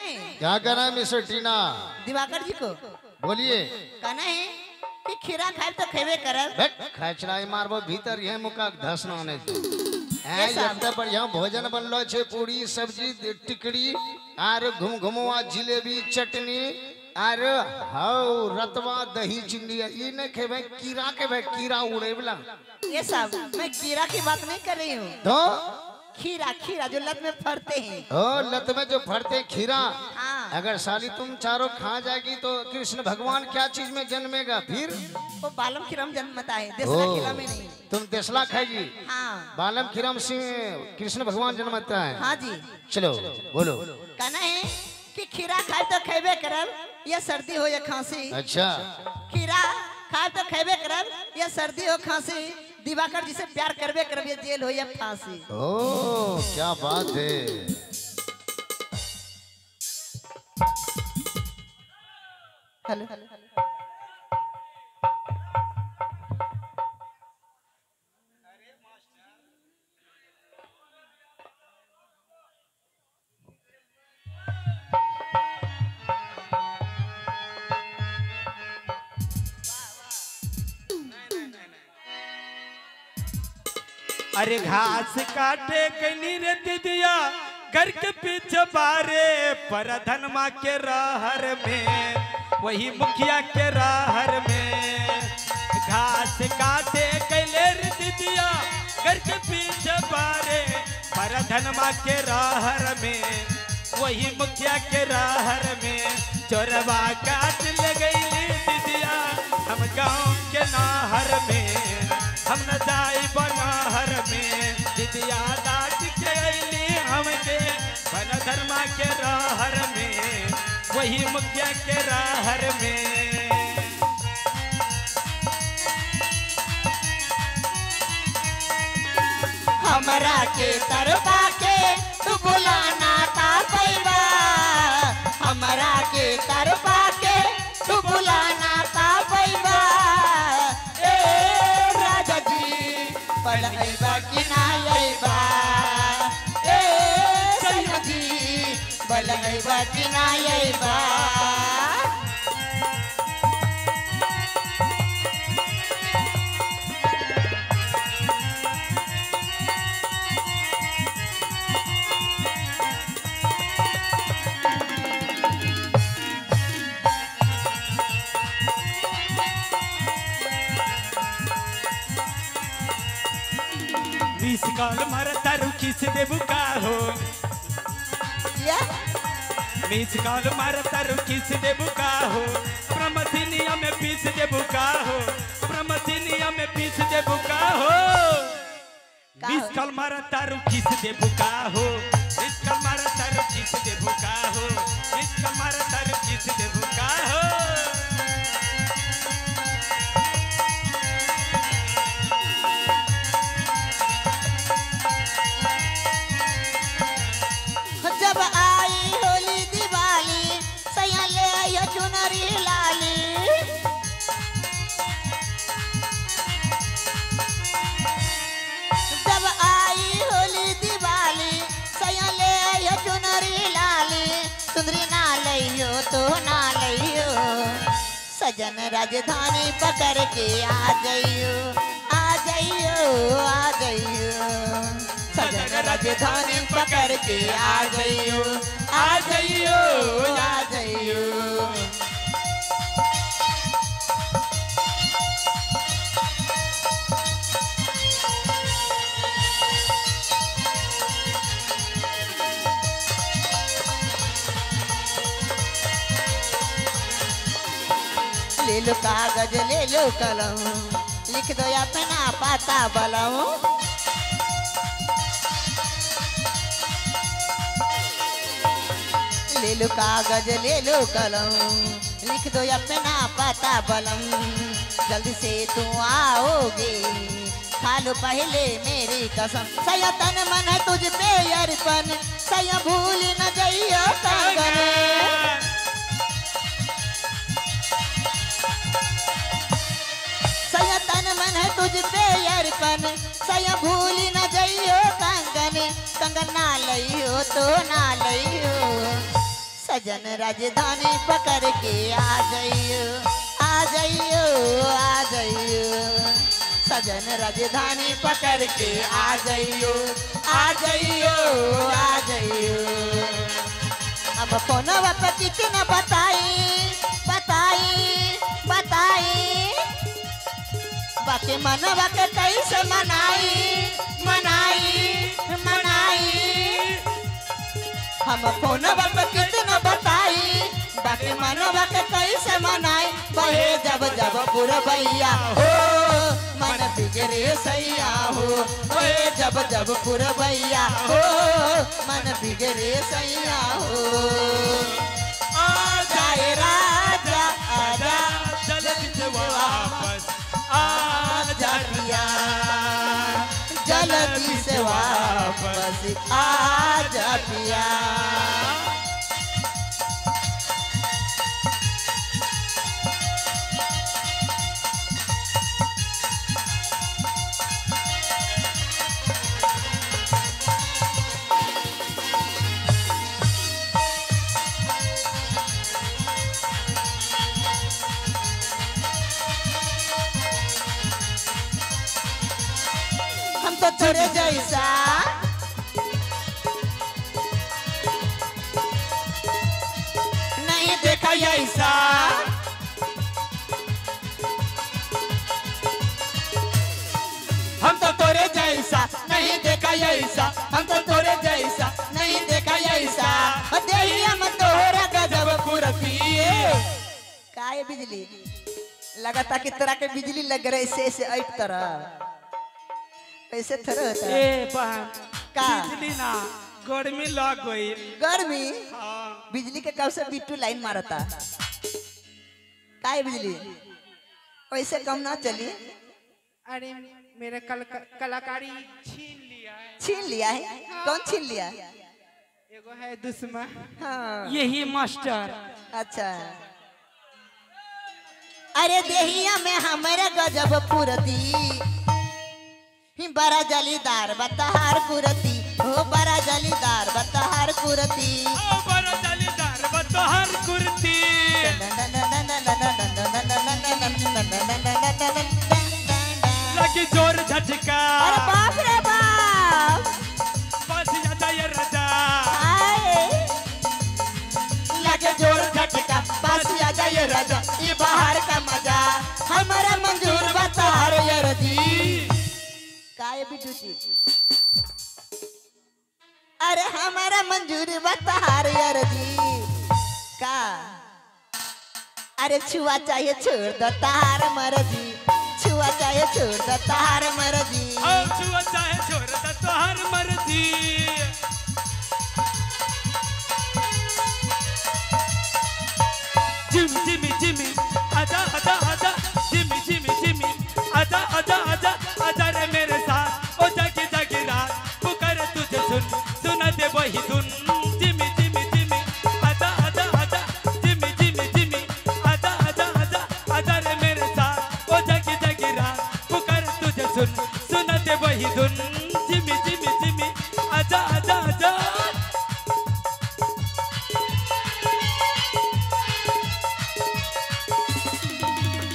है? क्या कहना है मिस्टर टीना? दिवाकर जी को बोलिए। कहना है कि खीरा खाए तो खेबे करब। खचराई मारबो भीतर यह मुका धसना आने ऐ बढ़िया भोजन बनलो छे, पूरी सब्जी टिकड़ी are घुमघुमवा jalebi chutney are how Ratwa दही चिंडी, ये नहीं खेबे कीड़ा के भाई कीड़ा उड़े वाला। ये सब मैं कीड़ा की बात नहीं कर रही हूँ। तो खीरा खीरा जो लत में फरते हैं। ओ लत में जो फरते हैं खीरा। हाँ। अगर साली तुम चारों खा जाएगी तो कृष्ण भगवान क्या चीज में जन्मेगा फिर? वो बालम खीरम जन्मता है, देसला खीरा में नहीं। तुम देसला खाएगी? हाँ। बालम खीरम से कृष्ण भगवान जन्मता है। हाँ जी। चलो बोलो। कहना है कि खीरा खाए तो खेबे करब, या सर्दी हो या खांसी। अच्छा। खीरा खाए तो खेबे करब, या सर्दी हो खांसी, दिवाकर जी से प्यार करबे करब, या जेल हो या फांसी। ओ क्या बात है। हेलो अरे घास काटे कनी रे दीदिया घर के पीछे बारे, पर धनमा के रहर में वही मुखिया के रहर में। घास काटे कैले रे दीदिया घर के पीछे बारे, पर धनमा के रहर में वही मुखिया के रहर में। चोरवा काट ले गईली दीदिया हम गाँव के नाहर में, हम न जाई बनहर में। दीदिया डाट के अली हमके बन धर्मा के रहर में, वही मुखिया के रहर में। हमरा के तरपा के तू बुलाना ता पैबा, हमरा के तरपा के तू बुलाना ता पैबा, पढ़ाईबा कि ना अइबा, ए सैया जी पढ़ाईबा कि ना अइबा। मिस कॉल मार तारू किस देबू का हो, मिस कॉल मार तारू किस देबू का हो, प्रमथिनिया में पीस देबू का हो, प्रमथिनिया में पीस देबू का हो। मिस कॉल मार तारू किस देबू का हो, मिस कॉल मार तारू किस देबू का हो, मिस कॉल मार तारू किस देबू का हो। जब आई होली दिवाली सैया ले आयो चुनरी लाली, जब आई होली दिवाली सैया ले आयो चुनरी लाली, सुंदरी ना लइयो तो ना लइयो, सजन राजधानी पकड़ के आ जाइयो, आ जाइयो आ जाइयो, सजन राजधानी पकड़ के आ जाइयो, आ जाइयो आ जाइयो। ले लो कागज ले लो कलम, लिख दो अपना पता बलम, ले लो कागज ले लो कलम, लिख दो अपना पता बलम, जल्दी से तू आओगे खा लो पहले मेरी कसम, सया तन मन है तुझ पे अर्पण, सया भूल न जाइयो कंगन, सया तन मन है तुझ पे अर्पण, सया भूल न जाइयो कंगन, कंगन ना लइयो तो ना लइयो, सजन राजधानी पकड़ के आ जाइयो, आ जाइयो, आ जाइयो। सजन राजधानी पकड़ के आ जाइयो, आ जाइयो, आ जाइयो। अब फोनवा पे कितना बताई बताई बताई, बाकी मनवा के कैसे मनाई मनाई मनाई। हम फोनवा पे कितना बताई, बाकी मनवा के कैसे मनाई। बहे जब जब पुरबैया हो, मन बिगड़े सैया हो। बहे जब जब पुरबैया हो, मन बिगड़े सैया हो। आ जाए राजा आजा, जल्दी से वापस आ जा पिया, जल्दी से वापस आ जा पिया। हम तो तेरे जैसा नहीं देखा ऐसा, हम तो तेरे जैसा नहीं देखा ऐसा, हम तो तेरे जैसा नहीं देखा ऐसा। देहिया में तोहरा गजब कुरती। काहे बिजली लगाता कि तरह के बिजली लग रहे ऐसे ऐसे ऐप तरह ऐसे थोड़ा होता है। ए बहन का बिजली ना गर्मी लग गई। गर्मी? हाँ। बिजली के कब से बिट्टू लाइन मारता। काहे बिजली वैसे कम ना चली। अरे मेरा कलाकारी छीन लिया है। छीन लिया है? हाँ। कौन छीन लिया? एगो है दुश्मन। हाँ। यही मास्टर। अच्छा। अरे देहिया में हमारा गजब पुरती, बड़ा जालीदार बतहार कुरती हो, बड़ा जालीदार बतहार कुरती, बड़ा जालीदार बतहार कुरती। लगी जोर झटका, अरे बाप रे बाप, बस जाता ये राजा। लगे जोर झटका, बस आजा ये राजा, ये बाहर का मजा हमारा मंजूर बतहार ये रजी। काय बिट्टू जी? अरे हमारा मंजूर बतहार यार जी का। अरे छुआ चाहिए छोड़ दो तार मर्जी, छुआ चाहिए छोड़ दो तार मर्जी, छुआ चाहे छोड़ दो तार मर्जी। जिमी जिमी जिमी आजा आजा आजा, जिमी जिमी जिमी आजा आजा आजा आजा रे मेरे साथ, ओ जागी जागी रात पुकार तुझे सुन, सुना दे वही धुन। जिमी जिमी जिमी आजा आजा आजा, जिमी जिमी जिमी आजा आजा आजा आजा रे मेरे साथ, ओ जागी जागी रात पुकार तुझे सुन, सुना दे वही धुन। जिमी जिमी जिमी आजा आजा आजा।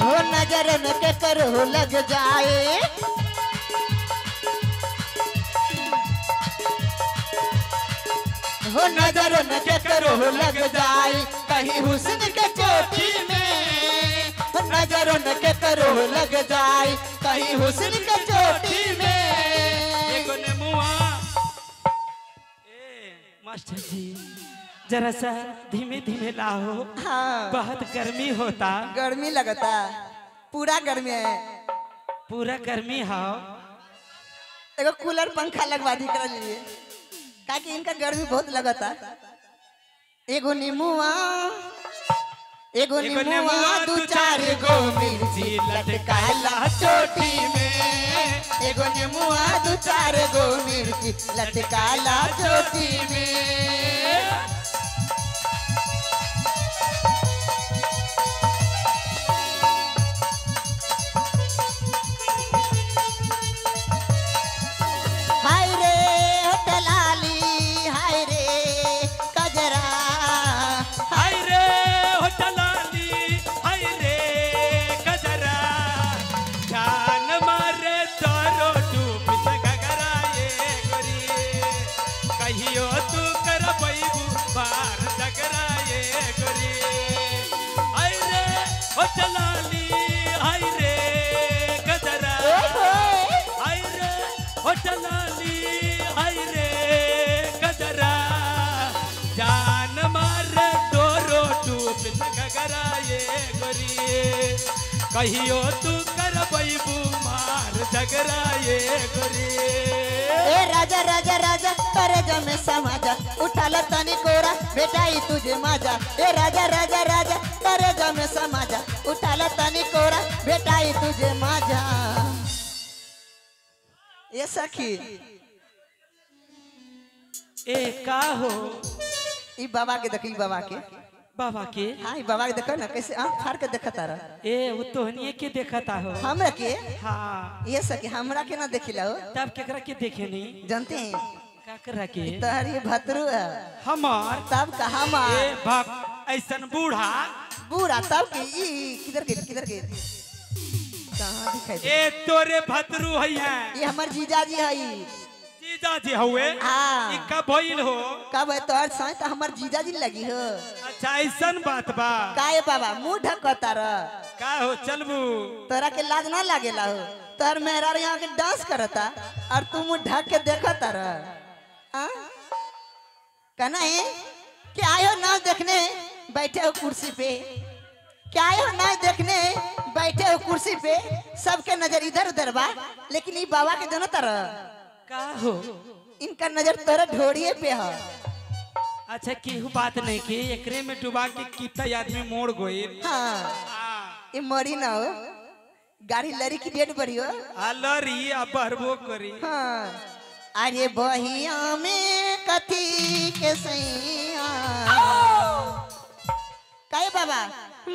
हो नजर न के करो लग जाए, हो नजर न के करो लग जाए, कहीं हुस्न के चोटी में। नजर न के करो लग जाए, कहीं हुस्न के चोटी में। देखो नेमुआ। ए मास्टर जी जरा सा धीमे धीमे लाओ। हाँ। बहुत गर्मी होता। गर्मी लगता, पूरा गर्मी है, पूरा गर्मी है। देखो कूलर पंखा लगवा दी कर लिए, ताकि इनका गर्मी बहुत लगता। एगो नीमुआ, एगो नीमुआ दू चार गो मिर्ची लटकाला चोटी में, एगो नीमुआ दू चार गो मिर्ची लटकाला चोटी में। हाय रे होटलाली, हाय रे कजरा, होटलाली हाय रे गजरा, हाय रे होटलाली हाय रे गजरा, जान मार तोरो टूप घगरा ये गोरी, कहियो तू करबैबू मार झगड़ा ये गोरी। ए राजा राजा राजा करे में समाजा, उठाला तनी कोरा बेटाई तुझे माजा। ए राजा राजा राजा करे में समाजा, उठाला तनी कोरा बेटाई तुझे माजा। ये सखी ए का हो ई बाबा के देखी, बाबा के, बाबा के, हाँ बाबा के देखो ना कैसे आँख फाड़ के देखता रहा। ए वो तोहनिए के देखता हो हमरा के? हाँ ये सखी हमरा के ना देखिला हो, तब केकरा के देखे नहीं जानते हैं? काकरा के तोहरी भतरू है हमार, तब का हमार। ए भक ऐसन बूढ़ा बूढ़ा तब के ई किधर के किधर के कहां दिखाई दे? ए तोरे भतरू है ये हमर जीजाजी है। जीजाजी हुए? हाँ। ई कब भइल हो? कब है तोहर साथ तो हमर जीजाजी लगी हो। अच्छा ऐसन बात बा। काहे बाबा मुंह ढकता रह का हो चलबू? तोरा के लाज ना लागेला हो? तोहर मेहरार यहाँ के डांस करता और तू मुंह ढक के देखता रह। कहना है कि आए हो नाच देखने बैठे हो कुर्सी पे, क्या आए हो नाच देखने बैठे हो कुर्सी पे, सबके नजर इधर उधर बा, लेकिन ये बाबा के जनता रह का हो, इनका नजर तोरा ढोड़िए पे है। अच्छा केहू बात नहीं की एकरे में डुबा के कितना आदमी मोड़ गइल। हाँ ये मरी ना हो, गाड़ी लड़ी की डेट बढ़ी हो, लड़ी आ बरबो करी। हाँ अरे बहिया में कथी के सैया काहे बाबा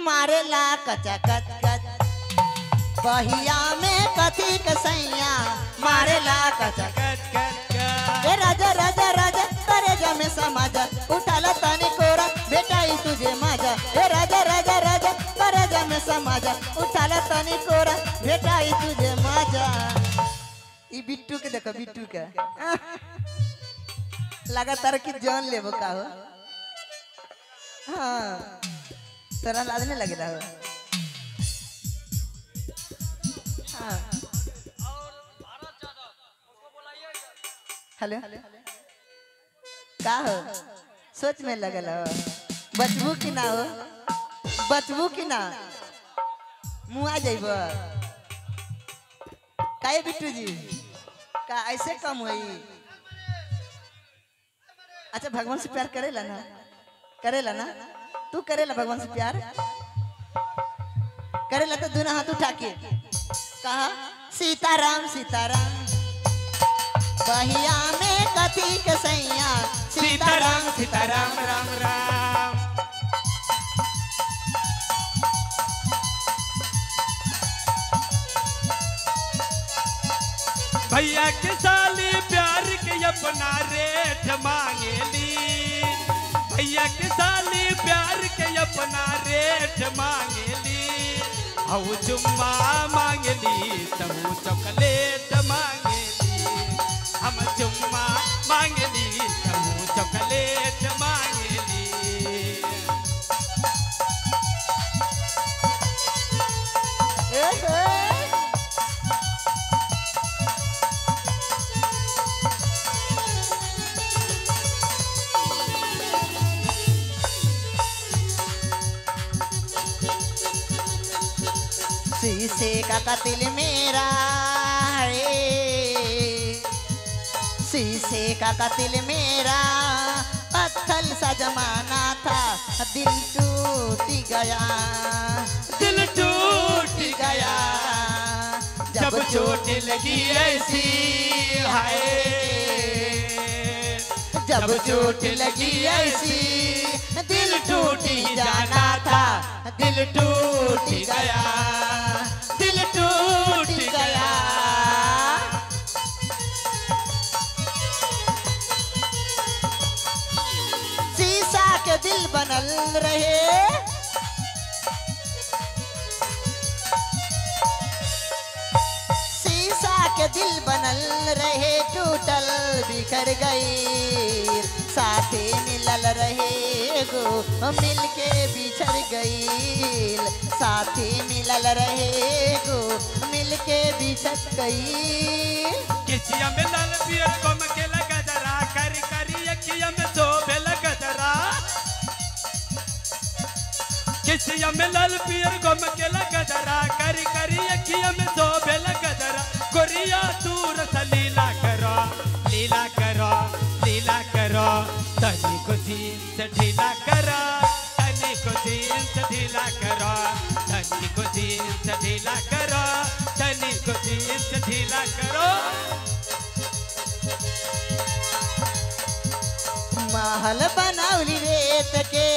मारेला कचा कच कच, बहिया में कथी के सैया मारेला कचा कच कच। ए राजा राजा राजा करे में समाजा, उठाला तनी कोरा बेटाई तुझे माजा। ए राजा राजा राजा करे में समाजा, उठाला तनी कोरा बेटाई तुझे माजा। ई बिट्टू के देखो, बिट्टू के लगातार की जान लेबो का हो। हाँ तोरा लाज नहीं लगेला हो? हाँ हेलो का हो सोच में लगल हो? बचबू की ना हो, बचबू की ना मुआ जाइब काहे बिट्टू जी का ऐसे कम हुई? अच्छा भगवान से प्यार करेला ना? करेला ना तू? करेला भगवान से प्यार करेला तो दोनों हाथ उठा के कहा सीताराम सीताराम बहिया में कथी के सैया, सीताराम सीताराम राम राम। भैया के साली प्यार के अपना रेट मांगेली, भैया के साली प्यार के अपना रेट मांगेली, हऊ चुम्मा मांगेली तहु चॉकलेट मांगेली, हम चुम्मा मांगेली तहु चॉकलेट मांगेली। शीशे का कतिल मेरा है, शीशे का कतिल मेरा, पत्थर सा जमाना था, दिल टूट गया, दिल टूट गया जब चोट लगी ऐसी, हाय जब चोट लगी ऐसी, दिल टूट ही जाना था, दिल टूट गया, दिल टूट गया। शीशा के दिल बनल रहे, शीशा के दिल बनल रहे, टूटल बिखर गई, साथी मिलल रहे गो मिलके बिछड़ गईल, साथी मिलल रहे गो मिलके बिछड़ गईल। किसिया में लाल पियर कम के लगा जरा करी करी अखिया में शोभे लगा जरा। किसिया में लाल पियर गम के लगा जरा करी करी अखिया में शोभे लगा जरा। कोरिया तू रस लीला करो लीला करो लीला करो, तनी को जींस ढीला करो, तनी को जींस ढीला करो, तनी को जींस ढीला करो, तनी को जींस ढीला करो। महल बनावली रेत के,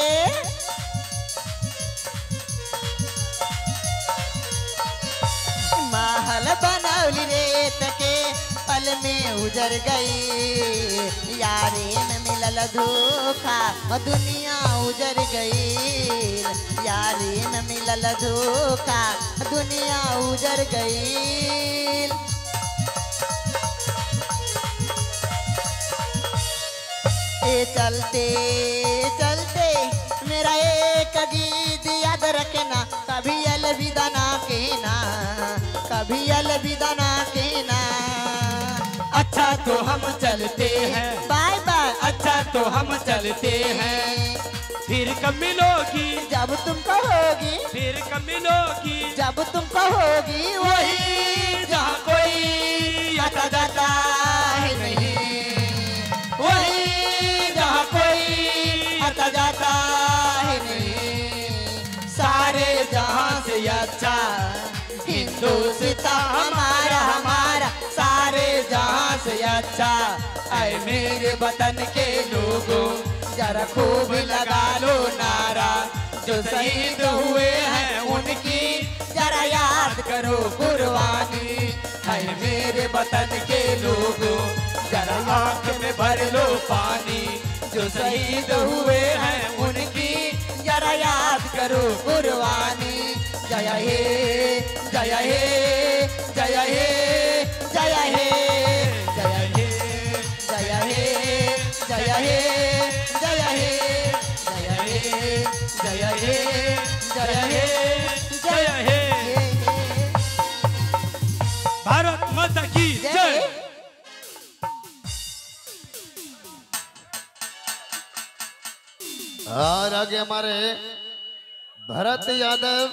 महल बनावली रेत के, पल में उजर गई। यारे में मिलल धोखा दुनिया उजर गई, यारे में मिलल धोखा दुनिया उजर गई। ए चलते चलते मेरा एक गीत याद रखना, कभी अलविदा ना कहना, कभी अलविदा ना कहना। अच्छा तो हम चलते हैं, बाय बाय। अच्छा तो हम चलते हैं, फिर कब मिलोगी जब तुम कहोगी, फिर कब मिलोगी जब तुम कहोगी, वही जहाँ कोई आता जाता है नहीं, वही जहाँ कोई आता जाता है नहीं। सारे जहाँ से अच्छा हिंदुस्तान हमारा हमारा, सारे जहाँ से अच्छा। ऐ मेरे वतन के लोगों जरा खूब लगा लो नारा, जो शहीद हुए हैं उनकी जरा याद करो कुर्बानी। ऐ मेरे वतन के लोगों जरा आंख में भर लो पानी, जो शहीद हुए हैं उनकी जरा याद करो कुर्बानी। जय हे जय हे जय हे जय हे जय हे जय हे जय हे जय हे जय हे जय हे जय हे जय हे। भारत माता की जय। और आगे हमारे भरत यादव